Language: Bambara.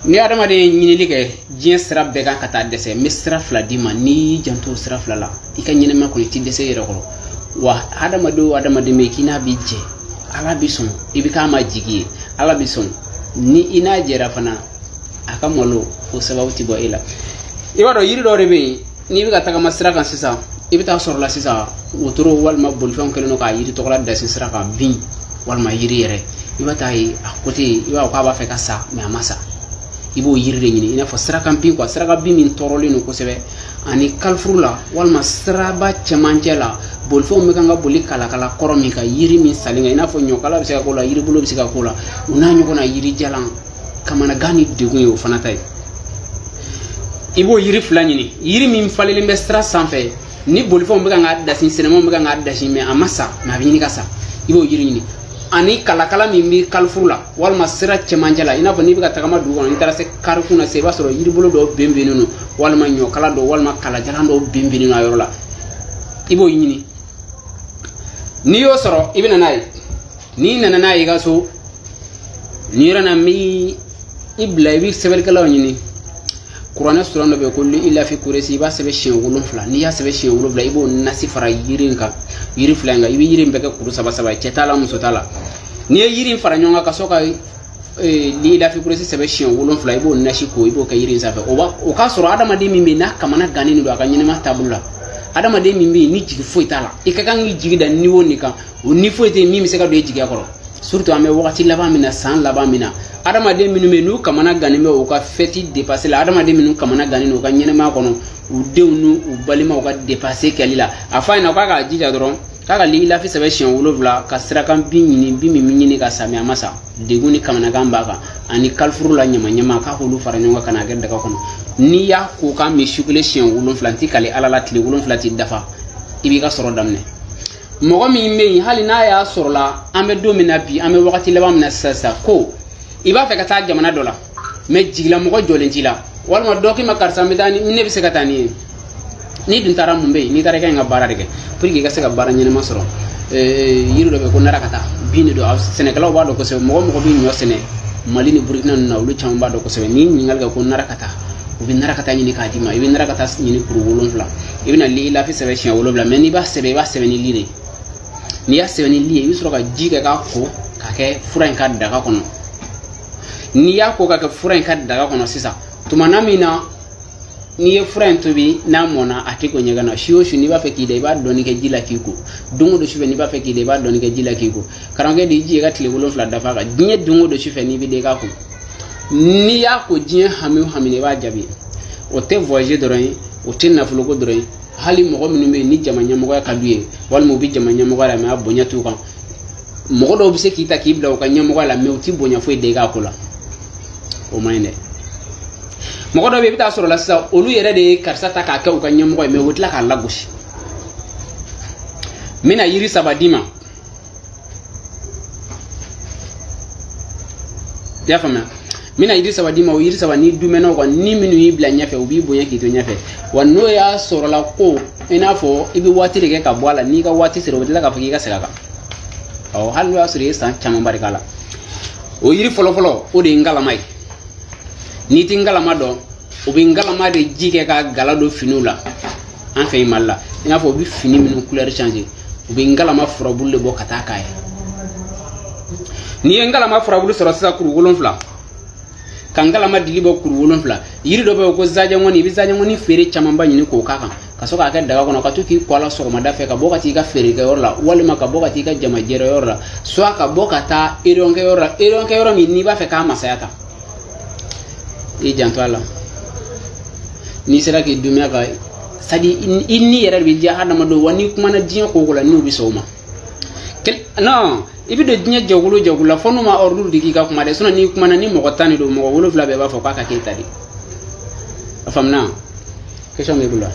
Ni adamaden ye ɲinili kɛ diɲɛ sira bɛɛ kan ka taa dɛsɛ, n bɛ sira fila d'i ma. N'i y'i janto o sira fila la, i ka ɲɛnɛmaya kɔnɔ, i t'i dɛsɛ i yɛrɛ kɔrɔ. Wa adamaden o adamaden bɛ yen k'i n'a bɛ jɛ, Ala bɛ sɔn i bɛ k'a ma jigi ye, Ala bɛ sɔn ni i n'a jɛra fana, a ka malo o sababu tɛ bɔ e la. I b'a dɔn, yiri dɔw de bɛ yen, n'i bɛ ka tagama sira kan sisan, i bɛ taa sɔrɔ la sisan, wotoro walima bolifɛnw kɛlen don k'a yiri tɔgɔla dasi sira kan, bin walima yiri yɛrɛ. I bɛ taa ye a côté, i b'a fɔ k'a b'a fɛ ka sa, mais a ma sa. I b'o yiri de ɲini, i n'a fɔ sirakan bin quoi, sirakan bin min tɔɔrɔlen don kosɛbɛ, ani carrefour la walima siraba cɛmancɛ la, bolifɛnw bɛ kan ka boli kalakala kɔrɔ min kan, yiri min salen kan, i n'a fɔ ɲɔkala bɛ se ka k'o la, yiribolo bɛ se ka k'o la, o n'a ɲɔgɔnna yiri jalan. Kamanagan ni degun ye o fana ta ye. I b'o yiri fila ɲini, yiri min falenlen bɛ sira sanfɛ, ni bolifɛnw bɛ kan k'a dasi, sɛnɛmanw bɛ kan k'a dasi, mais a ma sa, mais a bɛ ɲini ka sa. I b'o yiri ɲini, ani kalakala min bɛ carrefour la walima sira cɛmancɛ la, i n'a fɔ n'i bɛ ka tagama dugu kɔnɔ, n'i taara se karikun na sisan, i b'a sɔrɔ yiribolo dɔw ben bennen don, walima ɲɔkala dɔw, walima kalajalan dɔw ben bennen don a yɔrɔ la. I b'o ɲini. N'i y'o sɔrɔ, i bɛ na n'a ye. N'i nana n'a ye i ka so, nin yɔrɔ na, n b'i i bila, i bɛ sɛbɛnnikɛlaw ɲini. Kuranɛ suran dɔ bɛ yen ko li ilafi kuresi, i b'a sɛbɛn siɲɛ 7. N'i y'a sɛbɛn siɲɛ 7, i b'o nasi fara yiri in kan, yiri fila in kan. I bɛ yiri in bɛɛ kɛ kuru saba saba ye, cɛ t'a la, muso t'a la. N'i ye yiri in fara ɲɔgɔn kan ka sɔrɔ ka li ilafi kuresi sɛbɛn siɲɛ 7, i b'o nasi ko, i b'o kɛ yiri in sanfɛ. O b'a o k'a sɔrɔ adamaden min bɛ yen n'a kamana gannen don a ka ɲɛnɛmaya taabolo la, adamaden min bɛ yen ni jigi foyi t'a la, i ka kan k'i jigi da niveau nin kan, o ni foyi tɛ yen min bɛ se ka don i jigiya kɔrɔ. Surtout an bɛ wagati laban min na, san laban min na, adamaden minnu bɛ yen n'u kamana gannen bɛ u ka fɛti dépense la, adamaden minnu kamana gannen don u ka ɲɛnɛmaya kɔnɔ, u denw n'u balimaw ka dépense kɛli la, a f'a ɲɛna k'a k'a jija dɔrɔn k'a ka lilafi sɛbɛn siɲɛ 7, ka sirakan bin ɲini, bin min bɛ ɲini ka sa, mais a ma sa, degun ni kamanagan b'a kan, ani carrefour la ɲama ɲama, k'a k'olu fara ɲɔgɔn kan ka n'a kɛ daga kɔnɔ. N'i y'a ko k'a min su kelen siɲɛ 7, n t'i kali Ala la, tile 7 t'i dafa, i b'i ka sɔrɔ daminɛ. Mɔgɔ min bɛ yen, hali n'a y'a sɔrɔ la, an bɛ don min na bi, an bɛ wagati laban min na sisan sisan, ko i b'a fɛ ka taa jamana dɔ la, mais jigilamɔgɔ jɔlen t'i la, walima dɔ k'i ma karisa n bɛ taa ni ne bɛ se ka taa ni ye, n'i dun taara mun bɛ yen? N'i taara i ka ɲi ka baara de kɛ pour que i ka se ka baara ɲɛnama sɔrɔ. Yiri dɔ bɛ yen ko narakata bin de don, sɛnɛkɛlaw b'a dɔn kosɛbɛ. Mɔgɔ mɔgɔ bɛ ɲɔ sɛnɛ Mali ni Burukina ninnu na, olu caman b'a dɔn kosɛbɛ. N'i ɲininkali kɛ ko narakata, u bɛ narakata ɲini k'a d'i ma. I bɛ narakata ɲini kuru 7, i bɛna lilafi sɛbɛn siɲɛ 7, mais n'i b'a sɛbɛn, i b'a sɛbɛn ni li de ye. N'i y'a sɛbɛn ni li ye, i bɛ sɔrɔ ka ji kɛ k'a ko k'a kɛ fura in ka daga kɔnɔ. N'i y'a ko ka kɛ fura in ka daga kɔnɔ sisan, tumana min na n'i ye fura in tobi, n'a mɔnna, a tɛ ko ɲɛgɛn na. Su o su n'i b'a fɛ k'i da, i b'a dɔɔni kɛ ji la k'i ko. Don o don sufɛ n'i b'a fɛ k'i da, i b'a dɔɔni kɛ ji la k'i ko. Karamɔgɔkɛ de, i jija i ka tile 7 dafa kan. Diɲɛ don o don sufɛ n'i bɛ da, i k'a ko. N'i y'a ko, diɲɛ hami o hami na, i b'a jaabi. O tɛ voyage dɔrɔn ye, o tɛ nafoloko dɔrɔn ye. Hali mɔgɔ minnu bɛ yen ni jama ɲɛmɔgɔya ka d'u ye, walima u bɛ jama ɲɛmɔgɔya la, mais a bonya t'u kan, mɔgɔ dɔw bɛ se k'i ta k'i bila u ka ɲɛmɔgɔya la, mais u ti bonya foyi da i k'a ko la, o man ɲi dɛ. Mɔgɔ dɔw bɛ yen, i bɛ taa sɔrɔ la sisan, olu yɛrɛ de ye karisa ta k'a kɛ u ka ɲɛmɔgɔ ye, mais u bɛ tila k'a lagosi. N bɛna yiri saba d'i ma, i y'a faamuya? N bɛna yiri saba d'i ma. O yiri saba, n'i dumɛnna o kan, ni minnu y'i bila ɲɛfɛ, u b'i bonya k'i to ɲɛfɛ. Wa n'o y'a sɔrɔla ko i n'a fɔ i bɛ waati de kɛ ka bɔ a la, n'i ka waati sera, u bɛ tila k'a fɔ k'i ka segin a kan. Awɔ, hali n'o y'a sɔrɔ i ye san camanba de k'a la. O yiri fɔlɔfɔlɔ, o de ye ngalama ye. N'i ti ngalama dɔn, o bɛ ngalama de ji kɛ ka gala don finiw la an fɛ yen Mali la, i n'a fɔ u bɛ fini minnu couleur changer, u bɛ ngalama furabulu de bɔ ka taa k'a ye. N'i ye ngalama furabulu sɔrɔ sisan kuru 7, ka ngalama dili bɔ kuru 7, yiri dɔ bɛ yen ko zajɛŋɔni, i bɛ zajɛŋɔni feere camanba ɲini k'o k'a kan, ka sɔrɔ k'a kɛ daga kɔnɔ, ka to k'i ko a la sɔgɔmada fɛ, ka bɔ ka t'i ka feerekɛyɔrɔ la, walima ka bɔ ka t'i ka jamajɛrɛyɔrɔ la, soit ka bɔ ka taa réunion kɛyɔrɔ la, réunion kɛyɔrɔ min n'i b'a fɛ k'a masaya ta, i janto a la. N'i sera k'i dunya ka c'est-à-dire i ni yɛrɛ de bɛ diya hadamadenw. Wa n'i kumana diɲɛ ko o ko la, n'u bɛ sɔn o ma, non, i bɛ don diɲɛ jɛkulu jɛkulu la, fo n'u ma ordre di k'i ka kuma dɛ. Sinon n'i kumana, ni mɔgɔ 10 de don, mɔgɔ 7 bɛɛ b'a fɔ k'a ka k'e ta de. A faamuna? Question b'i bolo.